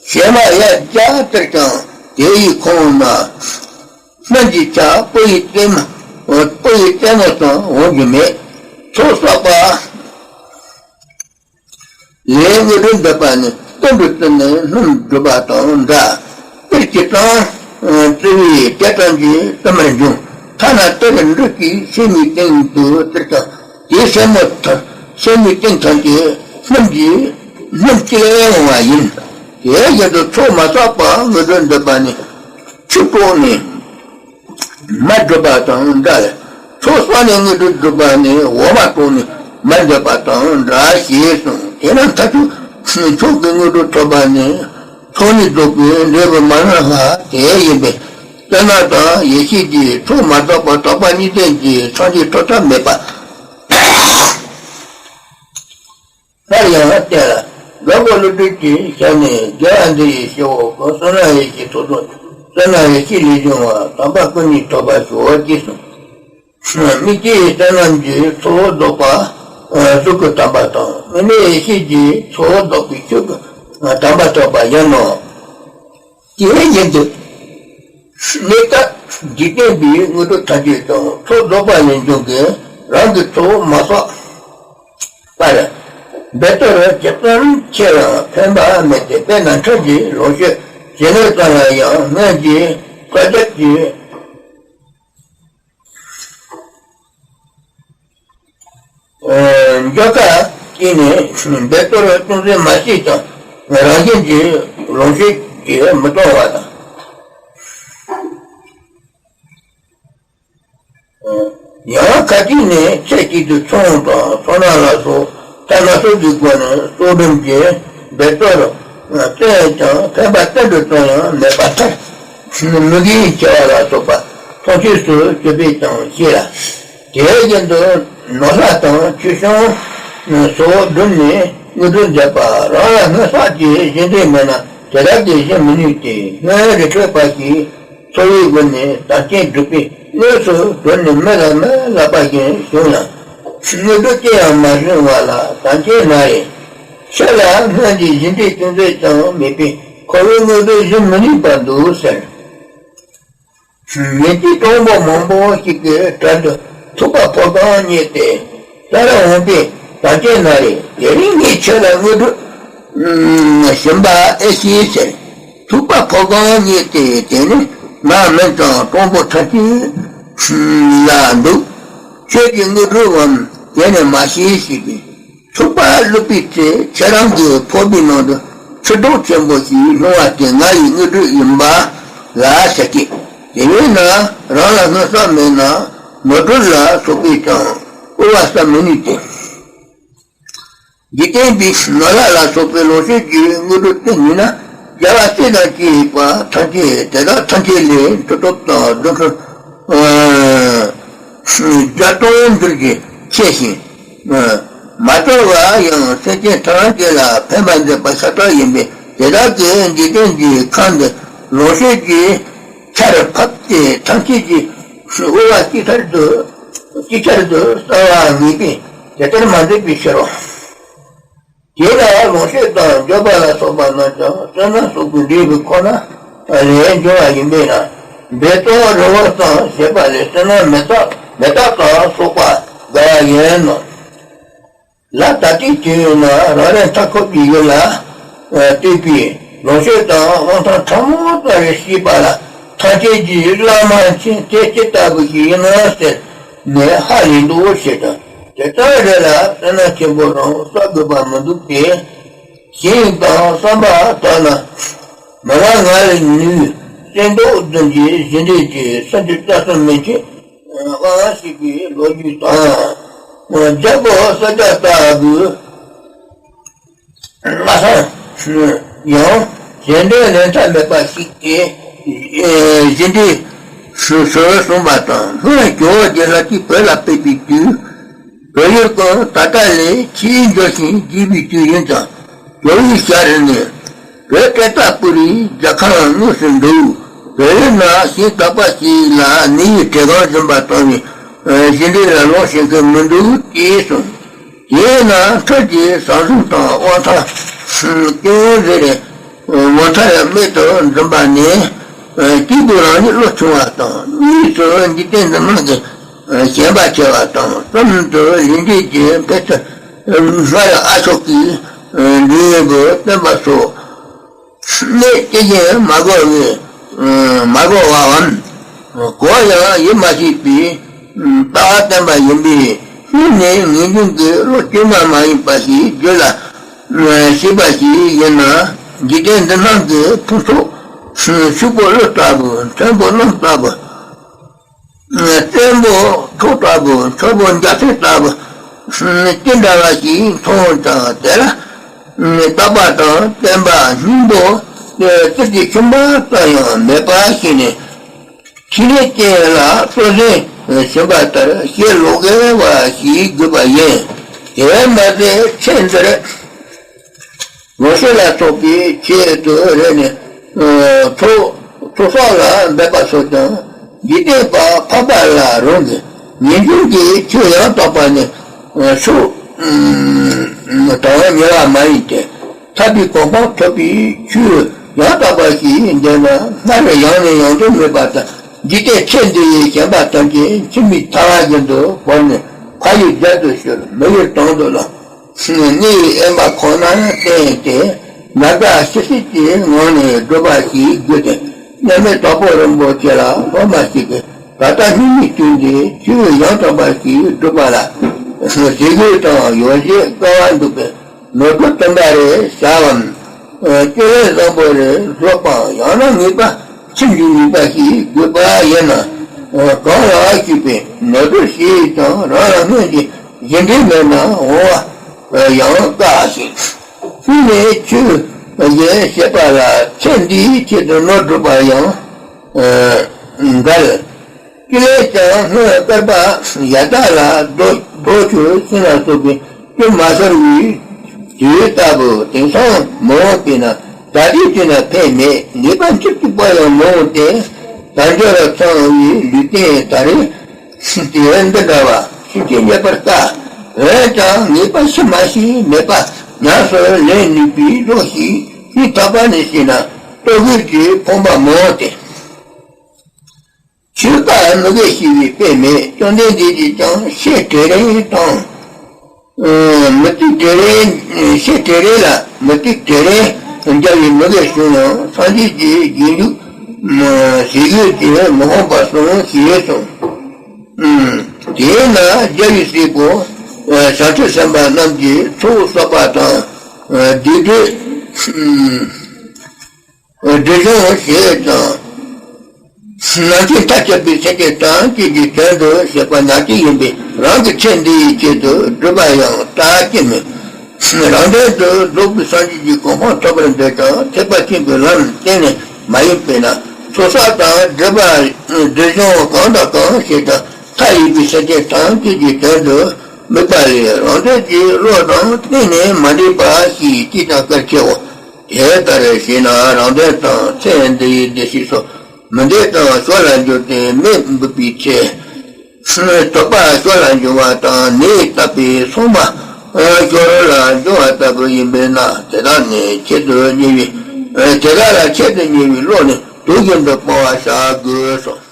གཞན་མ་ཡར་བརྒྱ་བཙིར་ཀྱང་དེ་ཡི་ཁོངས་ན། སྨན་གྱི་ཆ་སྤུ་ཡི་རྩེ་མོ། སྤུ་ཡི་རྩེ་མོ་ཙམ་འོང་རྒྱུ་མེད། ཚོགས་བསགས་པ་ལས་དངོས་གྲུབ་འདོད་པ་ནི། གཏུམ་དུ་བརྩིས་ནས་སྨིན་སྒྲུབ་པ་དང་འདྲ། བཙིར་གྱི་གྲངས་བརྩི་བས་དེ་ཙམ་གྱིས་བརྩི་མར་འབྱུང་། ཐ་ན་དེར་འབྲུ་གཅིག་སེན་མོའི་སྟེང་དུ་བཙིར་ཀྱང་། དེའི་སེན་མོ་ཐམས་སེན་མོའི་སྟེང་ཐམས་ཅད་སྨིན་གྱི་སྨིན་གྱི་འོང་བ་ཡིན། དེ་བཞིན་དུ་ཚོགས་མ་བསགས་པ་དངོས་གྲུབ་འདོད་པ་ནི། ཆུ་བཏོགས་ནས། མར་སྒྲུབ་པ་དང་འདྲ། ཚོགས་བསགས་ནས་དངོས་གྲུབ་སྒྲུབ་པ་ནི། འོ་མ་བཏོགས་ནས་མར་འདེབས་པ་དང་འདྲ་ཞེས་གསུངས། དེས་ན་མཐར་ཐུག་མཆོག་གི་དངོས་གྲུབ་ཐོབ་པ་ནི། ཚོགས་གཉིས་རྫོགས་པའི་འབྲས་བུ་མ་ལོན་ལ་དེ་ཡིན་པས། སྤྱིར་ན་དང་ཡེ་ཤེས་ཀྱི་ཚོགས་མ་བསགས་པ་དག་པ་གཉིས་ལྡན་གྱི་སངས་རྒྱས་ཐོབ་ཐབས་མེད་པ། སླར་ཡང་བསྟན་ལ། འགག་པོ་ཀླུ་སྒྲུབ་ཀྱི་ཞལ་ནས། རྒྱལ་བ་འདི་ཡི་ཞལ་འོག་གི་བསོད་ནམས་ཡེ་ཤེས་ཚོགས་རྫོགས། བསོད་ནམས་ཡེ་ཤེས་ལས་བྱུང་བ། དམ་པ་སྐུ་གཉིས་ཐོབ་པར་ཤོག་ཅེས་གསུངས། དམིགས་བཅས་བསོད་ནམས་ཀྱི་ཚོགས་རྫོགས་པ། གཟུགས་སྐུ་དམ་པ་དང་། དམིགས་མེད་ཡེ་ཤེས་ཀྱི་ཚོགས་རྫོགས་པའི་ཆོས་སྐུ་དམ་པ་ཐོབ་པ་ཡིན་ནོ། དེ་བཞིན་དུ། གནས་སྐབས་ འཇིག་རྟེན་པའི་དངོས་གྲུབ་ཐམས་ཅད་ཀྱང་ཚོགས་རྫོགས་པ་ལས་འབྱུང་གི་རང་གི་ཚོགས་མ་བསགས་པར། འབད་དོར་ཇི་ཙམ་ཆེ་ཡང་ཕན་པ་མེད་དེ། དཔེར་ན་ཁྲག་གི་ལོངས་སྤྱོད་བྱེད་ནུས་ཙམ་ལ་ཡང་སྔོན་གྱི་བསགས་རྒྱབ་ཀྱི་འགྱོད་པ་སྐྱེས་ནས་འབད་དོར་ཅུང་ཟད་མ་བྱས་ཀྱང་རང་བཞིན་གྱིས་ལོངས་སྤྱོད་ཀྱིས་མི་གཏོང་བ་དང་། ཡང་ཁ་ཅིག་ནི་ཚེ་གཅིག་ཏུ་ཚོང་དང་ཚོང་ནག་ལ་སོགས་ཐབས་སྣ་ཚོགས་ཀྱི་སྒོ་ནས་གསོག་སྒྲུབ་ཀྱིས་འབད་དོར་བསྟེན་ཀྱང་ཕན་པ་གཏན་དུ་བརྩོན་ཡང་མེད་པར་ཐལ། མི་དགེ་བའི་ཆེ་བ་ལ་སོགས་པ་མཐོང་ཆོས་སུ་གྱུར་པས་ཀྱང་ཤེས་ལ། དེ་བཞིན་དུ་ནོར་ལྷ་དང་ཆོས་སྐྱོང་སོགས་བསྒྲུབས་ནས་དངོས་གྲུབ་འདོད་པ་རང་ལ་སྔོན་བསགས་ཀྱི་གཞན་དོན་མེད་ན་དེ་དག་གིས་གཞན་མི་ནུས་ཏེ། སྔོན་རི་ཁྲོད་པ་ཞིག་འཚོ་བའི་སྒོ་ནས་དམ་ཅན་སྒྲུབ་པའི་དངོས་སུ་གྲོལ་ནས་མི་ལ་མི་ལབ་པ་བཞིན་བྱུང་ཡང་། དངོས་གྲུབ་ཅི་ཡང་མ་བྱུང་བ་ལ་དམ་ཅན་ན་རེ། ཕྱི་ལ་སྔོན་གྱི་གཞན་དོན་ཅུང་ཟད་ཀྱང་མེད་པས་འཁོར་བའི་དངོས་གྲུབ་བྱིན་མི་ནུས་པར་འདུག་ཟེར། ཉོན་ཅིག་གྲོགས་པོ་མང་པོ་ཞིག་གི་གྲལ་དུ་ཐུབ་པ་ཕོ་རྐང་གཉིས་ཏེ་ས་ར་འོང་པས་དམ་ཅན་ན་རེ། དེ་རིང་ངས་ཁྱོད་ལ་དངོས་གྲུབ་བྱིན་པ་ཨེ་ཤེས་ཟེར། ཐུབ་པ་ཕོ་རྐང་གཉིས་ཏེ་དེ་ནི་ང་མིན་ཙང་གྲོགས་པོ་ཐམས་ཅད་ལ་འདུག་ཁྱོད་ཀྱི་དངོས་གྲུབ་བམ་དེ་ནི་མ་ཤེས་ཞེས་པས། ཐུབ་པ་བླུགས་པའི་ཚེ་ཁྱེད་རང་གི་ཕོར་པའི་ནང་དུ་ཁྲི་གདུགས་ཆེན་པོ་ཞིག་ལྷུང་བ་དེ་ང་ཡི་དངོས་གྲུབ་ཡིན་པ་ལ་ཤ་སྐྱེས། དེ་བས་ན་རང་ལ་སྔོན་བསགས་མེད་ན་ནོར་འཁྲུལ་ལ་སོགས་པས་ཀྱང་དབུལ་བ་བསམ་མི་ནུས་ཏེ། འཇིག་རྟེན་པའི་ནོར་ལྷ་ལ་སོགས་པའི་ལོངས་སྤྱོད་ཀྱི་དངོས་གྲུབ་སྟེར་ནུས་ན། རྒྱལ་བ་སྲས་དང་བཅས་པ་ཐམས་ཅད་དེ་དག་ཐམས་ཅད་ལས་མཐུ་སྟོབས་དང་གདོན་འཕྲོག་བརྒྱ་སྟོང་འགྱུར་གྱིས་ཆེ་ཞིང་། མ་དོར་བ་ཡང་སེམས་ཅན་ཐམས་ཅད་ལ་ཕན་པ་མཛད་པ་ཤ་སྟག་ཡིན་པས། དེ་དག་གིས་འཇིག་རྟེན་གྱི་ཁམས་འདི་ལོངས་སྤྱོད་ཀྱི་ཆར་ཕབ་སྟེ་ཐམས་ཅད་ཀྱི་དབུལ་བ་ཅིག་ཆར་དུ་ཅིག་ཆར་དུ་བསལ་བར་ངེས་པས། དེ་ལྟར་མ་མཛད་པའི་ཕྱིར་རོ། དེ་ལ་ལོངས་སྤྱོད་དང་འབྱོར་པ་ལ་སོགས་པ་རྣམས་ཀྱང་བསོད་ནམས་གསོག་པའི་འབྲས་བུ་ཁོ་ན་ལས་བྱུང་བ་ཡིན་པས་ན། འབད་བརྩོན་རི་བོ་བསམ་ཞེས་པ་ལས་བསོད་ནམས་མེ་སྟག་མེ་སྟག་དང་སོགས་པ་འགའ་ཡང་ཡིན་ནོ། ལ་ད་ལྟའི་དུས་ན་རང་རེ་མཐའ་འཁོབ་ཀྱི་ཡུལ་ལ་ལྟོས་པའི་ལོངས་སྤྱོད་དང་དབང་ཐང་ཕྲ་མོ་ཙམ་རེ་ཤེས་པ་ལ་ཐམས་ཅད་ཀྱི་བླ་མ་མཁྱེན་དེ་ཅི་ལྟ་བུ་ཞིག་ཡིན་ནམ་ཟེར་ནས་ཧ་ལས་འདུག་ཞེས་དང་། དེ་ལྟར་རེ་ལ་བསོད་ནམས་ཆེན་པོ་རང་བསགས་དགོས་པ་མི་འདུག་སྟེ། ཞིང་དང་བསམ་པ་དག་ན་མི་ལ་ང་ལས་ནུས་བརྩེ་མདོག་ལྡན་གྱི་གཞན་འབྲེལ་གྱི་སེམས་ཀྱི་རྩ་གསུམ་མི་འཆད་དབང་ཞེས་པའི་ལོ་རྒྱུས་དང་། རྒྱལ་པོ་ས་སྐྱ་ལྟ་བུ་ལྷག་བསམ་ཡང་གཞན་འབྲེལ་ལས་མཐའ་མེད་པ་ཞིག་སྟེ། གཞན་འབྲེལ་ཞུ་ཞུ་གསུངས་པ་དང་སྔོན་ཇོ་བོ་རྗེ་ལྷ་ཁྲི་བོད་ལ་ཕེབས་པའི་དུས། བོད་ཡུལ་ཀོང་ད་ལྟ་ལས་ཆེས་འབྱོར་ཞིང་རྒྱས་པའི་དུས་ཡིན་ཙང་ཇོ་བོའི་ཞལ་རས་ནས། བོད་ཀྲེ་ཏ་པུ་རིའི་རྒྱལ་ཁམས་དངོས་སུ་འགྲོ། བོད་ཡུལ་ན་ཞིང་དག་པ་ཞིག་ལ་ནི་ཡི་བྲེ་སྒང་འཛིན་པ་དང་བའི་གཞན་འབྲེལ་ལ་ལོངས་སྤྱོད་མཁན་མི་འདུག་ཅེས་གསུངས། དེས་ན་ཁྲག་གི་ཟམ་གཟིམ་དང་དབང་ཐང་ཀུན་རེ་རེ་ངོ་མཚར་རྨད་དུ་འཛིན་པ་ནི། གཅིག་ཏུ་རང་ཉིད་བློ་ཆུང་བ་དང་གཉིས་སུ་འཇིག་རྟེན་འདི་དམངས་ཀྱི་ཞེན་པ་ཆེ་བ་དང་གསུམ་དུ་ལས་འབྲས་ཀྱི་འཕེལ་ཚུལ་སྔར་ཨ་ཤོ་ཀའི་འབྲས་བུ་བསྟན་པ་སོགས། གནས་སྐྱེ་རྒྱུན་མ་གོ་བའི་མ་གོ་བའམ། གོ་ཡང་ཡིད་མ་ཆེས་པའི་ལྟ་བ་བསྟན་པ་ཡིན་པས་སྔོན་ནས་ངེས་འབྱུང་གི་བློ་བཅོས་མ་མ་ཡིན་པ་ཞིག་རྒྱུད་ལ་ཞིག་པ་ཞིག་ཡིན་ན་འཇིག་རྟེན་འདི་སྣང་གི་ཕུན་ཚོགས་ཕྱུག་པོ་གླུ་ལྟ་བུ་མཐོན་པོ་གནམ་ལྟ་བུ། བཙན་པོ་ཐོག་ལྟ་བུ་མཆོག་པོ་འཇའ་ཚོན་ལྟ་བུ། ཅི་འདྲ་བ་ཞིག་མཐོང་ཀྱང་དེ་ལ་རྟག་པ་དང་བརྟན་པ་སྙིང་པོ་ཏིལ་གྱི་ཆུན་པ་ཙམ་ཡང་མེད་པ་ཞིག་ནས། ཕྱི་ནས་ཅན་ལ་སོ་སོའི་ཞེན་པ་ལྟར་ཞེ་ལོག་གེ་བ་ཞིག་དགོས་པ་ཡིན། དེ་མ་ཟད་ཚེ་འདིར། ལོངས་སྤྱོད་ལ་སོགས་པའི་ཆེད་དུ་རེ་ནས་ཚོགས་ཚོགས་བསགས་ལ་འབད་པ་སོགས་ཀྱང་འཇིག་རྟེན་པ་འཕགས་པ་ལ་རང་གི་ངེས་འབྱུང་གི་ཆོས་ཡང་དག་པ་ནི་ཕྱོགས་དང་ཉེ་བ་མ་ཡིན་ཏེ། ཐར་པའི་གོ་འཕང་ཐོབ་པའི་ཆོས་ཡང་དག་པ་ཞིག་འདོད་ན་སྔར་ཡང་ནས་ཡང་དུ་སྨྲས་པ་ལྟར། འཇིག་རྟེན་ཚེ་འདི་ཡི་ཞེན་པ་ཐམས་ཅད་འཆི་མེད་ཐར་བ་བཞིན་དུ་བོར་ནས་ཕ་ཡུལ་རྒྱལ་དུ་ཤོར། མི་ཡུལ་དོན་དུ་ལོངས། གནས་ཡུལ་དབེན་པ་ཁོ་ནར་བརྟེན་ཏེ། ནམ་མཁའ་ཤི་གསོན་གྱི་ངང་ནས་སྒྲུབ་པ་ཞིག་དགོས་ཏེ། མཉམ་མེད་དྭགས་པོ་རིན་པོ་ཆེ་ལ་སློབ་མ་ཞིག་གིས། ད་ལྟ་སྙིགས་མའི་དུས་འདིར་ཆོས་ཡང་དག་པ་ཞིག་སྒྲུབ་པ་ལ། ཟས་གོས་དང་ཡོ་བྱད་དཀའ་བ་འདུག་པས། ནོར་བུ་དུམ་པ་རེ་བཞག་པའམ། ཨ། བཅུད་ལེན་བཟང་པོ་རེ་བཟོ་བའམ། ཡང་ན་ངེས་པར་ཁྱིམ་གྱི་ནུས་པ་ཞིག་དགོས་པ་ཡིན་ན། ཨ། གང་ལ་ཞུགས་པའི་ནོར་བུ་ཞིག་དང་རང་ལ་སྔོན་གྱི་གཞན་དྲིང་མེད་ན་འོང་བ་ཡང་དཀའ་ཞིང་། སུ་ནི་ཆོས་ཀྱི་བྱེད་པ་ལ་ཚེ་འདིའི་ཆེད་དུ་ནོར་སྒྲུབ་པ་ཡང་འགལ། བཅུད་ལེན་ཀྱང་སྔོན་བསྐལ་པ་གཞན་དག་ལ་ལྡོག་ལྡོག་ཕྱོགས་ཕྱིན་ལ་སོགས་པའི་སྐྱོན་མ་ཤོར་བའི་དུས་ལྟ་བུ། དེང་སང་མི་འོང་པས་ན་ད་ལྟའི་དུས་ན་ཕན་མེད། ངེས་པ་འཆི་བཅུག་པ་ཡང་མི་འོང་སྟེ། དལ་འབྱོར་ཚང་བའི་ལུས་རྟེན་ད་རེས་དེ་འདི་འདྲ་བ་ཤུགས་ཀྱིས་རྙེད་པར་དཀའ། འོན་ཀྱང་ངེས་པ་ཤི་མ་ཤི་མེད་པ་ཉམས་སུ་ལེན་ནུས་པའི་བློ་ཞིག་ཤེས་ཐག་པ་ནས་བྱས་ན་ལྟོ་གོས་ཀྱིས་ཕོངས་པ་མི་འོང་སྟེ། ཆོས་པ་མི་དགེ་བྱས་པའི་དཔེ་མེད། བཅོམ་ལྡན་འདས་ཀྱིས་ཀྱང་ཤེལ་བྲེ་རེ་དང་། ཨ། མུ་ཏིག་བྲེ་རེ། ཤེལ་བྲེ་རེ་ལ་མུ་ཏིག་བྲེ་རེ་སྦྱར་བའི་མི་དགེ་བྱུང་ཡང་སངས་རྒྱས་ཀྱི་རྗེས་འཇུག་ཟས་གོས་ཀྱིས་མི་ཕོངས་པར་གསུངས་ཞེས་གསུངས། ཨ། དེས་ན་རྒྱལ་བའི་སྲས་པོ་བྱང་ཆུབ་སེམས་དཔའ་རྣམས་ཀྱིས་ཚོགས་བསགས་པ་དང་། ཨ། སྡིག་སྒྲིབ། ཨ། སྒྲིབ་སྦྱོང་བྱེད་དང་། ནང་རྐྱེན་མཐའ་ཁྱབ་པའི་སེམས་ཅན་ཐམས་ཅད་ཀྱི་དོན་དུ་བྱེད་པ་ཉག་གཅིག་ཡིན་པས། རང་གི་ཚེ་འདི་ཡི་ཆེད་དུ་སྒྲུབ་པ་ཡང་དྲག་ཅིང་མིན། རང་དོན་དུ་རྫོགས་པའི་སངས་རྒྱས་ཀྱི་གོ་འཕང་ཐོབ་པར་འདོད་ཀྱང་ཐེག་པ་ཆེན་པོའི་ལམ་གཏན་ནས་མ་ཡིན་པས་ན། ཚོགས་བསགས་དང་སྒྲིབ་པ་སྒྲིབ་སྦྱོང་གང་དང་གང་བྱེད་ཀྱང་མཐའ་ཡས་པའི་སེམས་ཅན་ཐམས་ཅད་ཀྱི་དོན་དུ་དམིགས་པ་ལས་རང་དོན་གྱི་བློ་དང་གཏན་ནས་མ་འདྲེས་པ་ཞིག་ཅིས་ཀྱང་གལ་ཆེའོ། དེ་ལྟར་བྱས་ན་རང་དོན་དང་ཚེ་འདི་ཡི་བདེ་སྐྱིད་སོགས་མི་འདོད་དང་ཕྱོགས་ལ་འགྱུར་ཏེ་མེ་འབུད་པའི་ཚེ། དོགས་པ་ཕྱོགས་ལ་འགྱུར་བ་དང་ནད་བཏབ་པའི་སྲུང་མ་ཤོར་ལ་འགྱུར་བ་ལྟ་བུ་ཡིན་པས་ན། དེ་དག་ནི་ཆེད་དུ་གཉེར་བའི། དེ་དག་ལ་ཆེད་དུ་གཉེར་བའི་བློ་ནི་དུག་བཞིན་དུ་སྤང་བར་བྱ་དགོས་སོ།